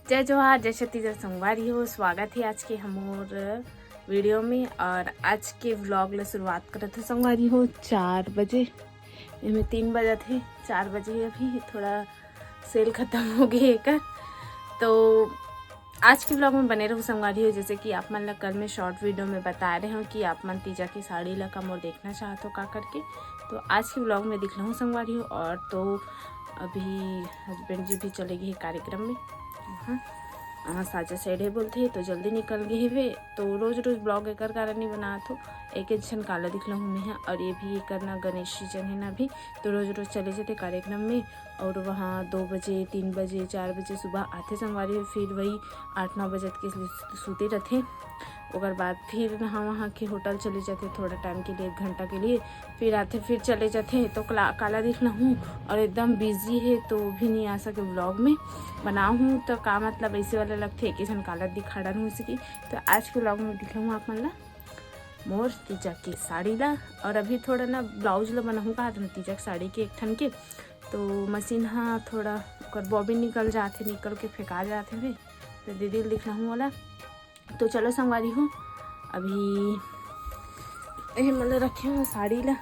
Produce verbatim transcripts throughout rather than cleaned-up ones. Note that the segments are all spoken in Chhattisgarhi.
जय जोहार, जय छत्तीसगढ़ संगवारी हो, स्वागत हे आज के हमर वीडियो में। और आज के व्लॉग ला शुरुआत करत हो संगवारी हो चार बजे, एमे तीन बजत हे, चार बजे हे अभी, थोड़ा सेल खत्म हो गे एकर। तो आज के व्लॉग में बने रहू संगवारी हो, जैसे कि आप मन ला कल मैं शॉर्ट वीडियो में बता रहे हूँ कि आप मन तीजा के साड़ी ला का मोर देखना चाहत हो का करके, तो आज के व्लॉग में दिखलाहूँ संगवारी हो। और तो अभी हस्बैंड जी भी चले गए कार्यक्रम में, हाँ, हाँ, साजा सेठ हे बोलथे, तो जल्दी निकल गए हवे। तो रोज रोज व्लॉग एकर कारण नहीं बनात हो, एक एक झन काला दिखलाहूँ मैं हा। और ये भी एकर ना गणेश सीजन है ना अभी, तो रोज रोज चले जाते कार्यक्रम में। और वहाँ दो बजे, तीन बजे, चार बजे सुबह आथे संगवारी हो, फिर वही आठ नौ बजे तक सूते रहथे। ओकर बाद फिर नहा वहाँ के होटल चले जाथे थोड़ा टाइम के लिए, एक घंटा के लिए, फिर आथे, फिर चले जाथे। तो कला-, काला दिखलाहूँ और एकदम बिजी हे, तो भी नहीं आ सके व्लॉग में। बनाहूँ तो का मतलब, ऐसे वाला लगथे कि झन काला दिखा डालहूँ इसकी। तो आज के व्लॉग में दिखलाहूँ आप मन ला मोर तीजा के साड़ी ला। और अभी थोड़ा ना ब्लाउज ला बनाहूँ का, तीजा के साड़ी के एक ठन के, तो मशीन हा थोड़ा ओकर बॉबिन निकल जाथे, निकल के फेंका जाथे रे, तो दीदी ल दिखलाहूँ ओला। तो चलो संगवारी हो, अभी एहे मन ला रखे हूँ साड़ी ला,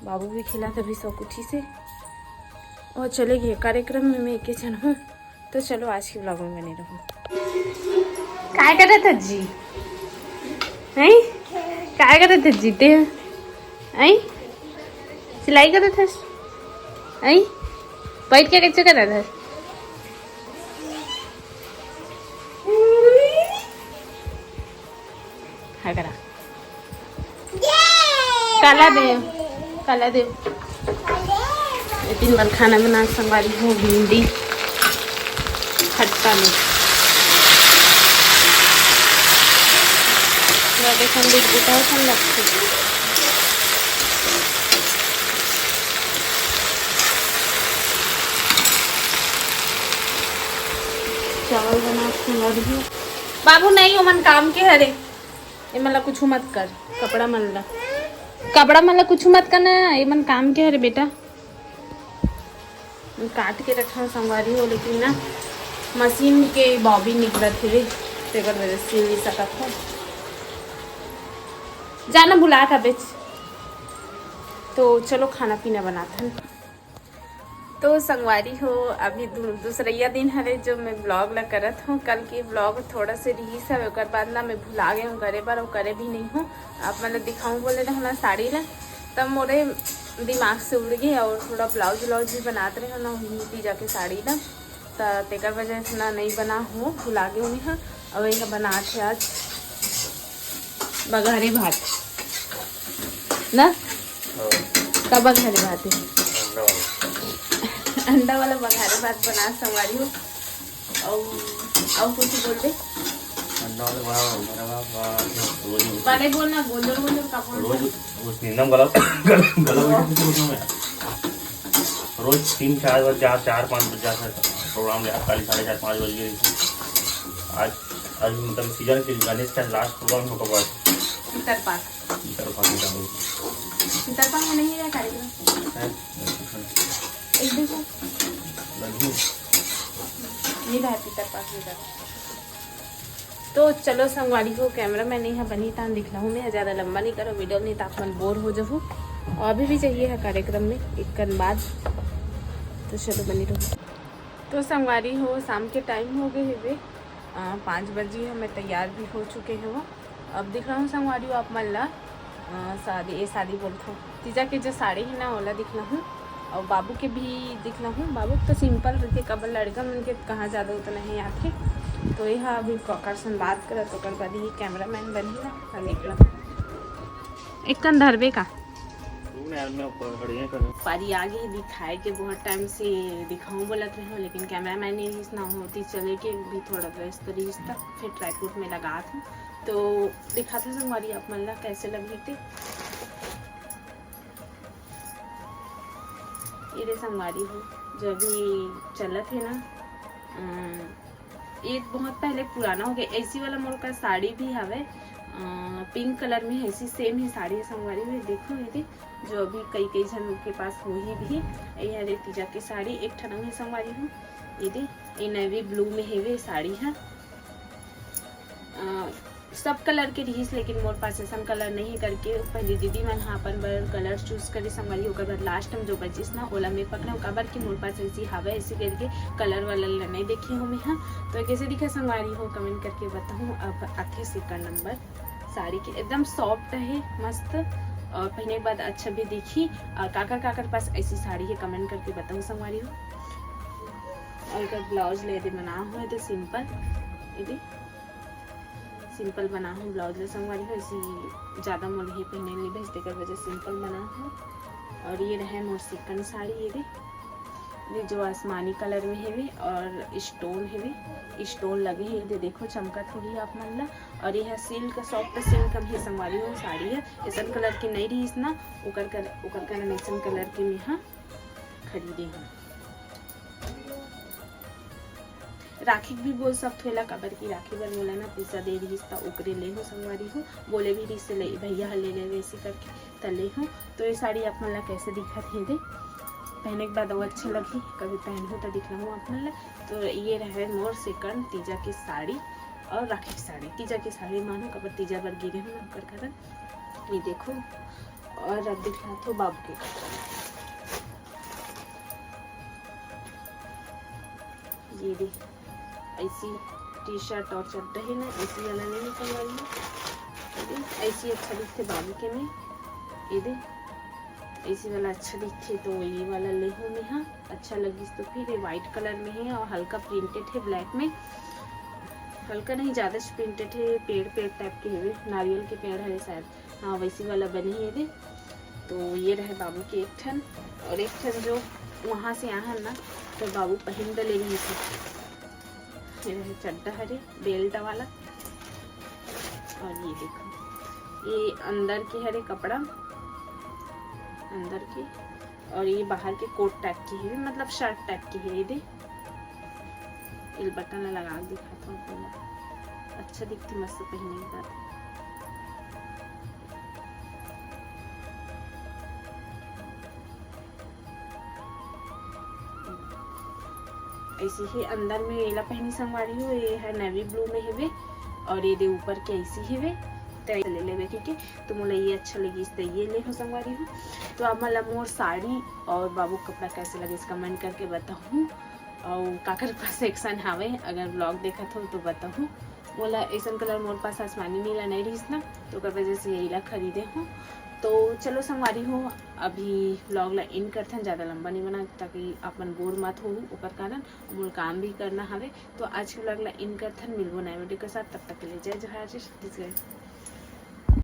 बाबू भी खिला तभी सो कुठी से और चले गए कार्यक्रम में, मैं एके झन हूँ। तो चलो आज के व्लॉग में बने रहू। काय करत हस जी? हैं? काय करत हस जी ते? हैं? सिलाई करत हस? हैं? बैठ के कैसे करत हस? हाँ करा। काला देव, काला देव। ये दिन भर खाना बना संगवारी हो, भिंडी खट्टा में। देखन बीट बुटा होसन लगथे। चावल बना संगवारी हो। बाबू नहीं, ओमन काम के हरे। एमन ला कुछ मत कर, कपड़ा मन ला, कपड़ा मन ला कुछ मत करना, एमन काम के हरे बेटा। काट के रखा संगवारी हो, लेकिन ना मशीन के बॉबिन निकलत हे, तेकर वजह से सिल नहीं सकत हो। जाना बुला का बेच। तो चलो खाना पीना बनाथन। तो संगवारी हो, अभी दू-, दूसरैया दिन हरे जो मैं व्लॉग ला करत हूँ। कल के व्लॉग थोड़ा से रिहिस हवे, ओकर बाद ना मैं भुला गए हूँ करे बर, और करे भी नहीं हूँ। आप मतलब दिखाऊँ बोले रहना साड़ी ला, तब मोरे दिमाग से उड़ गए। और थोड़ा ब्लाउज व्लाउज भी बनात रहे ना, वहीं तीजा के साड़ी ला, त तेकर वजह से ना नहीं बना हो, भुला गए हूँ मैं। और ये बनात हे आज बघारे भात ना? हाँ। का बघारे भात है? अंडा वाला। अंडा वाला बघारे भात बना संगवारी हो। और, और कुछ बोल दे। अंडा वाला, वाह, वाह, मेरा वाह, वाह, रोज ही बड़े बोलना, गोंदर गोंदर का बोल रोज दे। उस नींदम गला, गला, गला बैठे थे उसमें। रोज तीन चार बजे, चार, चार पाँच बजे जाकर प्रोग्राम यार, खाली साढ़े चार, पाँच बज गए। आज, आज मतलब सीजन के गणेश का लास्ट प्रोग्राम होगा बस। पितर पास। पितर पास में जाओ। पितर पास में नहीं है कार्यक्रम? है। एक देखो। लड्डू। नहीं रहा पितर पास में जाओ। तो चलो संगवारी हो, कैमरा मैन यहाँ बनी तान दिखलाहूँ मैं, ज़्यादा लंबा नहीं करो वीडियो, नहीं तो आप मन बोर हो जाहू। और अभी भी चाहिए है कार्यक्रम में एक कन बाद, तो चलो बनी रहो। तो संगवारी हो, शाम के टाइम हो गए हवे, आ, पाँच बजे हमें तैयार भी हो चुके हैं वो। अब दिखलाहूँ संगवारी हो आप मन ला, आ, शादी, ए शादी बोलत हूँ, तीजा के जो साड़ी है ना, ओला दिखलाहूँ। और बाबू के भी दिखलाहूँ। बाबू के तो सिंपल रहिथे, काबर लड़का मन के कहाँ ज़्यादा उतना ही आथे। तो ये हा अभी ककर सन बात करत, ओकर बाद ही कैमरा मैन बनही ना, हम निकला। एक कन धरबे का? पारी आगे ही दिखाए के बहुत टाइम से दिखाऊँ बोलत रहे, लेकिन कैमरा मैन नहीं रिहिस ना, होती चले के भी थोड़ा व्यस्त रहिस, तब फिर ट्राइपॉड में लगा था। तो दिखाते संगवारी आप मन ला कैसे लगही ते। ये रे संगवारी हो, जो अभी चलत है ना, अम, ये बहुत पहले पुराना हो गया। ऐसी वाला मोर का साड़ी भी हवे, अ, पिंक कलर में है, ऐसी सेम ही साड़ी है संगवारी हो। देखो ये दे, जो अभी कई कई झन के पास होही भी। ये हरे तीजा के साड़ी एक ठन है संगवारी हो। ये दे, ये navy blue में हेवे साड़ी ह। अ, सब colour के रिहिस, लेकिन मोर पास ऐसन colour नहीं है करके पहले दीदी मन ह अपन बर colour choose करी संगवारी हो। ओकर बाद last में जो बचिस ना, ओला मैं पकड़ा, काबर कि मोर पास ऐसी हावे, ऐसी करके colour वाला ला नहीं देखे हो मैं ह। तो कैसे दिखा संगवारी हो, comment करके बताहूँ। अब आथे second number। साड़ी के एकदम soft है, मस्त, और पहने के बाद अच्छा भी दिखी। और काकर काकर पास ऐसी साड़ी है, comment करके बताहूँ संगवारी हो। और एकर blouse ले दे बना हो तो simple, ये दे simple बना हो blouse ले संगवारी हो। ऐसी ज़्यादा मोल ही पहने नहीं भेज, तेकर वजह simple बना हो। और ये रहे मोर second साड़ी, ये दे, ये जो आसमानी colour में हेवे और stone हेवे, stone लगे हे, ये दे देखो चमकत होही आप मन ला। और ये silk, soft silk में ही संगवारी हो साड़ी है। ऐसन colour के नहीं रहिस ना, ओकर कर, ओकर कारण ऐसन colour के मैं ह खरीदे हूँ। राखी के भी बोल सकथो एला, काबर कि राखी बर मोला ना पैसा दे रहिस त ओकरे ले हो संगवारी हो, बोले भी रहिस ले भैया ह ले लेवे ऐसे करके, त ले हो। तो ये साड़ी आप मन ला कैसे दिखत हे दे, पहने के बाद वो अच्छा लगही, कभी पहनहूँ त दिखलाहूँ आप मन ला। तो ये रहे मोर second तीजा के साड़ी और राखी के साड़ी। तीजा के साड़ी मानो, काबर तीजा बर गिरे हूँ ना, ओकर कारण। ये देखो, और अब दिखलाथो बाबू के कपड़ा। ये दे, ऐसी T-shirt और चड्ढा है ना, ऐसी वाला नहीं निकलवाई है। ये दे, ऐसी अच्छा दिखथे बाबू के में। ये दे, ऐसी वाला अच्छा दिखथे, तो ये वाला ले हूँ मैं। हाँ, अच्छा लगिस तो फिर ये white colour में है और हल्का printed है black में, हल्का नहीं, ज़्यादा printed है, पेड़, पेड़ type के हवे, नारियल के पेड़ है शायद, हाँ, वैसी वाला बने है ये दे। तो ये रहे बाबू के एक ठन, और एक ठन जो वहाँ से आए हैं ना, तो बाबू पहन के ले रही थी। ये रहे चड्ढा हरे belt वाला, और ये देखो, ये अंदर के हरे कपड़ा, अंदर के, और ये बाहर के coat type के है, मतलब shirt type के है। ये दे, ये button ला लगा के दिखाता हूँ पूरा, अच्छा दिखती मस्त पहने के बाद। ऐसी ही अंदर में एला पहनी संगवारी हो, ये है navy blue में हेवे, और ये दे ऊपर के ऐसी हेवे, तो ले लेवे के, के तो मोला ये अच्छा लगिस, तो ये ले हो संगवारी हो। तो आप मन ला मोर साड़ी और बाबू के कपड़ा कैसे लगिस, comment करके बताहूँ। और काकर पास action हावे, अगर vlog देखत हो तो बताहूँ। मोला ऐसन colour मोर पास आसमानी नीला नहीं रहिस ना, तो ओकर वजह से यही ला खरीदे हूँ। तो चलो संगवारी हो, अभी vlog ला end करथन, ज़्यादा लंबा नहीं बना, ताकि आप मन bore मत हो ओकर कारण। मोर काम भी करना हवे, तो आज के vlog ला end करथन। मिलबो नए video के साथ, तब तक के लिए जय जोहार, जय छत्तीसगढ़।